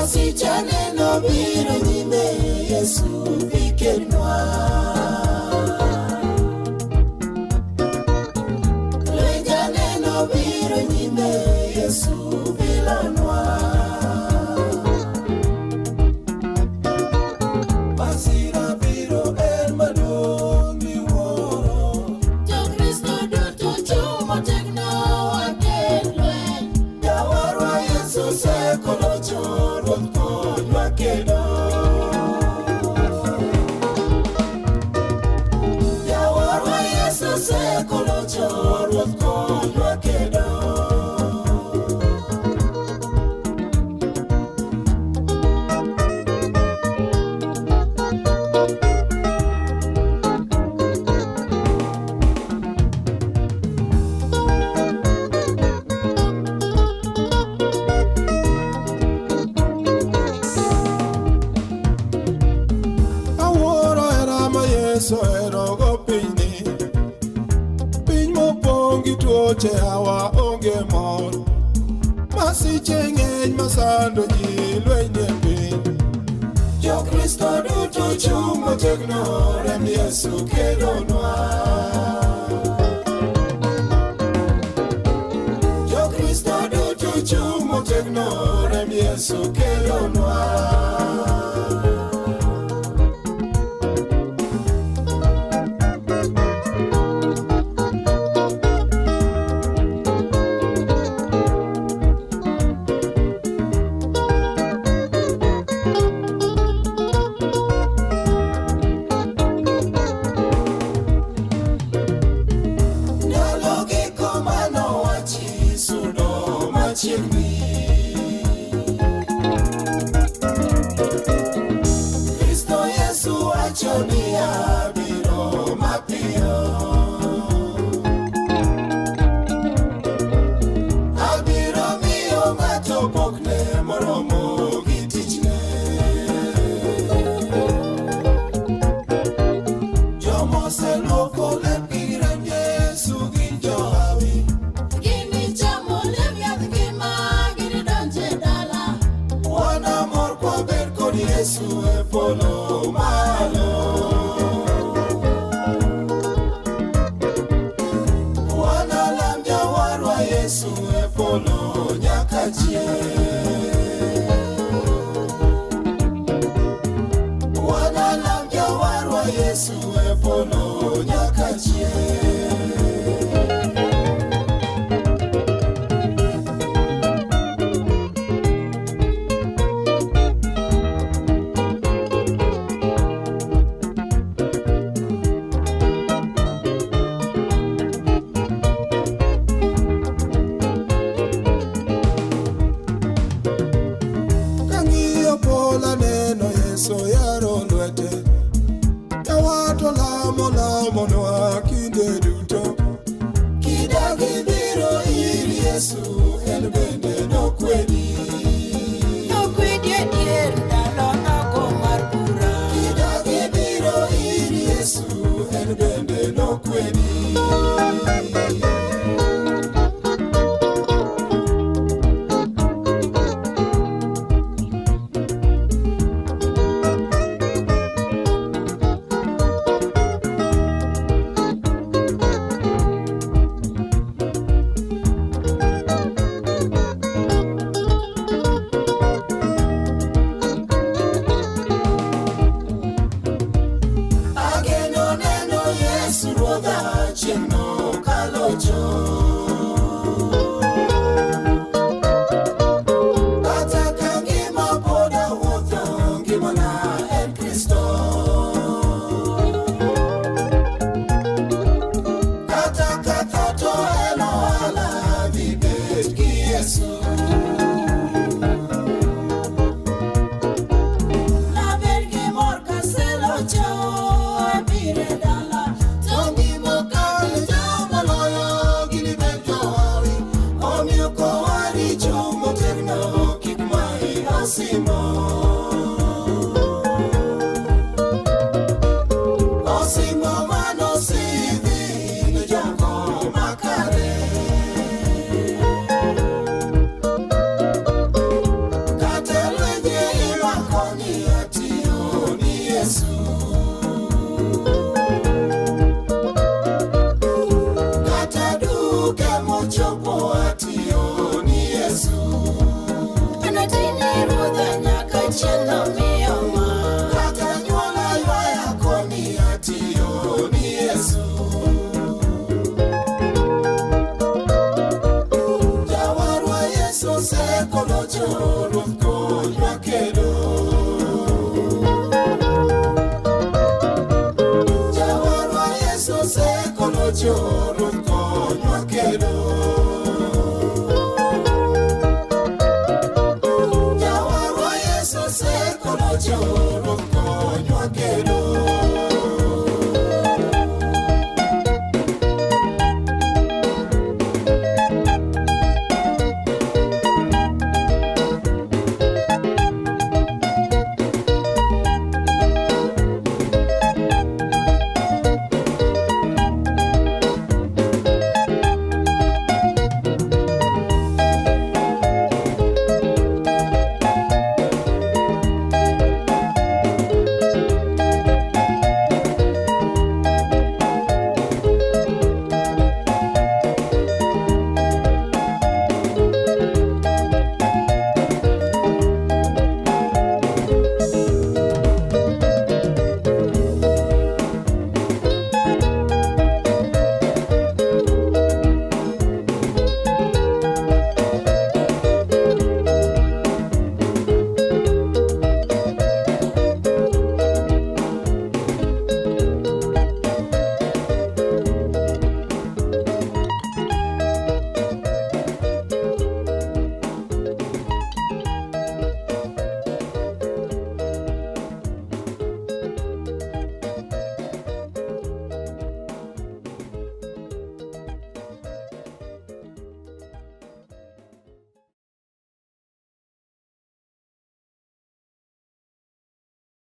Masiche neno biro nyime, Yesu dhi kelnwa. Lwenje neno biro nyime, Yesu bilonwa. Masira biro en maduong' miwuoro. Jokristo duto chung' motegno waked lweny. Jawarwa Yesu osekolocho, Ruoth konywa kedo. Jawarwa Yesu osekolocho, Ruoth konywa kedo. Awuoro hera ma Yesu oherogo pinyni. Piny mopong' gi tuoche hawa onge mor. Masiche ng'eny masando ji lweny e piny. Jokristo duto chung' motegno remb Yesu kelonwa. Jokristo duto chung' motegno remb Yesu kelonwa. Ndalo giko manowachi sudo machiegni. Kristo Yesu wacho niya biro mapiyo. Abiro miyo ng'ato pokne moromo gi tichne. Jomoseluoko lepgi gi remb Yesu gin johawi. Ginicham olemb yadh ngima, ginidonj e dala. Wanamor kwaber kod Yesu e polo malo. Wanalam jawarwa Yesu e polo nyaka chieng'. Wanalam jawarwa Yesu e polo nyaka chieng'. Kang'iyo polo aneno Yesu yaro lwete. Jawar to lamo lamonwa kinde duto. Kidagi biro ir Yesu en bende nokwedi. Nokwedi e dier ndalo nogo mar bura. Kidagi biro ir Yesu en bende nokwedi. Ageno neno Yesu Ruodha chieng'no kalocho. Kata ka ngima pod awuotho, ngimana en Kristo. Kata ka tho to en ohala, dhi bet gi Yesu. Nabed gi mor kaselocho abiro e dala. To ngima kare jomoloyo ginibed johawi, omiyo kowaricho motegno kik mayi osimbo. Osimbo manosidhi ne jogo makare. Kata lwenje Osekolocho, Ruoth konywa kedo. Jawarwa Yesu osekolocho, Ruoth.